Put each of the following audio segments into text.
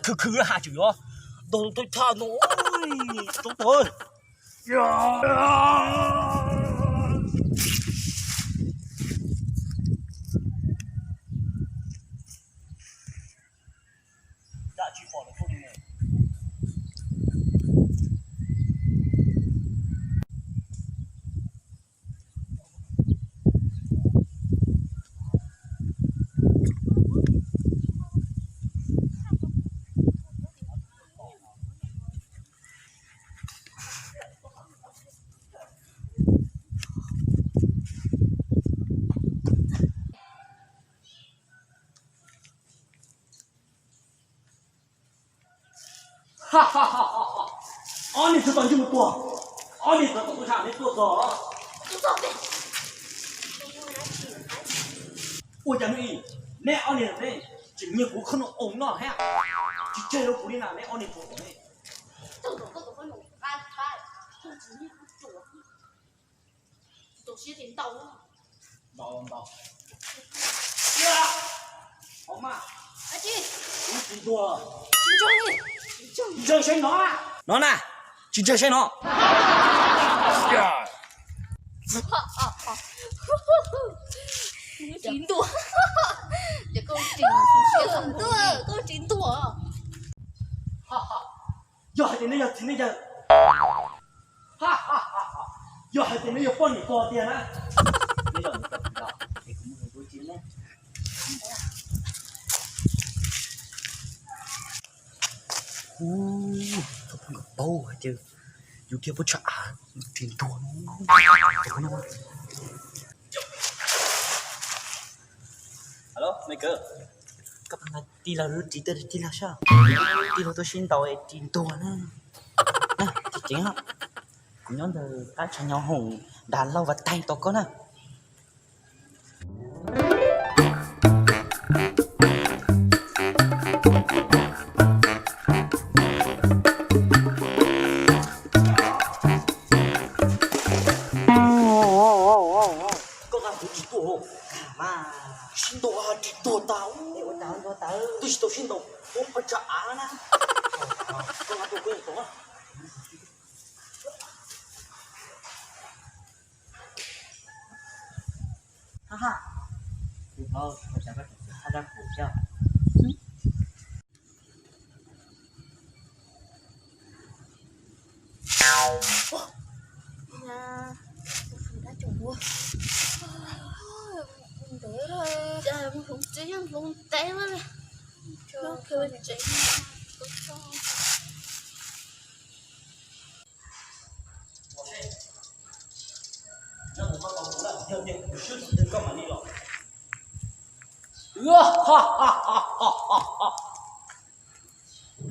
Khwv khwv has tseem yuav ntaus tau thaj no. Tsoov tawg. Ob niag tsis tau ntsej muag tuag, ob niag txawm tau ua sam neb tuaj txog. Ua cas ne, neb ob niag ne, tseem nyiag kuv qhob noom oo noj thiab, tsis tseg rau kuv li na neb ob niag tsuas ne. Ntshai saib no, no na, tsis ntshai saib no. Tsis ntuag, koj tsis ntuag. Yog hais tias neb yog txiv neej yawg, yog hais tias neb yog poj niam pog tiag na, neb los nws tau kuv los es kuv muab nws ua tsis ne. Ub, thaum pheej kom paub hais tias yus thiaj pub tshaj av ris ntuag no. Alo, me kwv, koj pheej hais ris los ris twg ris los soj, ris los tuaj sib ntaus ris ntuag na. Tseem ceev, kuv nyob ntawm qab tshav nyo hoom nrad lauj vas taig tos koj na. Koj nqa kuv tsis tuaj, sib ntaus ris ntuag tag, twb tsis tau sib ntaus ua pab tsa av na. Koj nqa tuaj kuv yeej tau. Ha ha, kuv hnov ua cas koj tseem haj zaj kuv thiab. Ntawd cas mus hloov tsev yeej hloov ntev na li.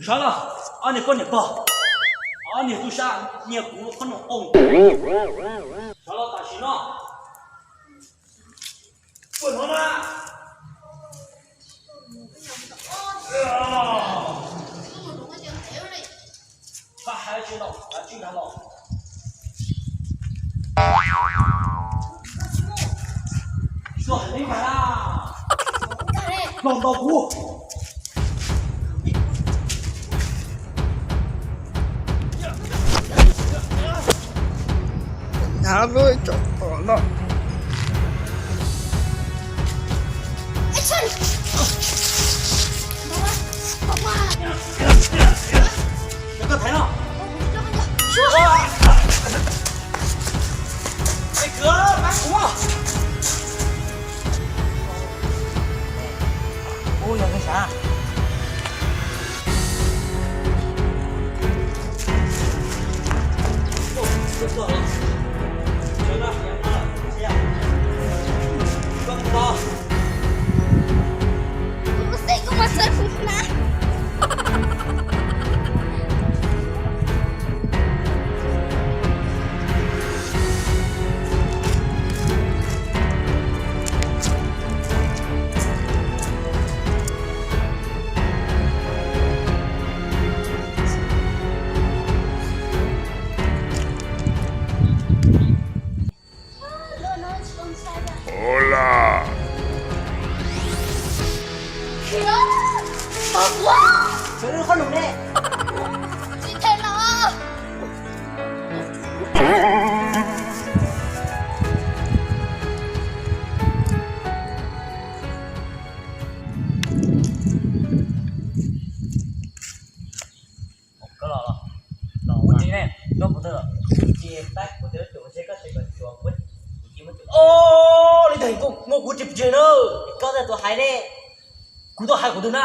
Sawv los, ob niag poj niam pog, ob niag tub sab nyiag kuv qhob noom oo. Sawv los tam sim no. Puas hnov na? Txhob hais tsis los, hais tsis los. Txhob hais li ntag na. Los ntaus kuv. Nav lub tsoom pom no. Koj thaiv no. Ej, kwv, pab kuv. Ub, yog li sav. Os, li ntawd muab kuv tsis tseg na. Koj txawj tus hais ne. Kuv tuaj hais kuv tus na.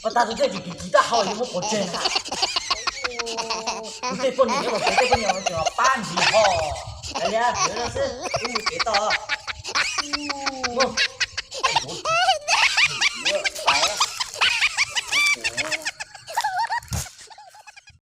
Koj tag tus thiaj tsis kis kis taub hau yuav muab pov tseg na. Kuv tej poj niam nyob los kuv tej poj niam tseem pab ntsis ho. Kav liam, mus kev toj.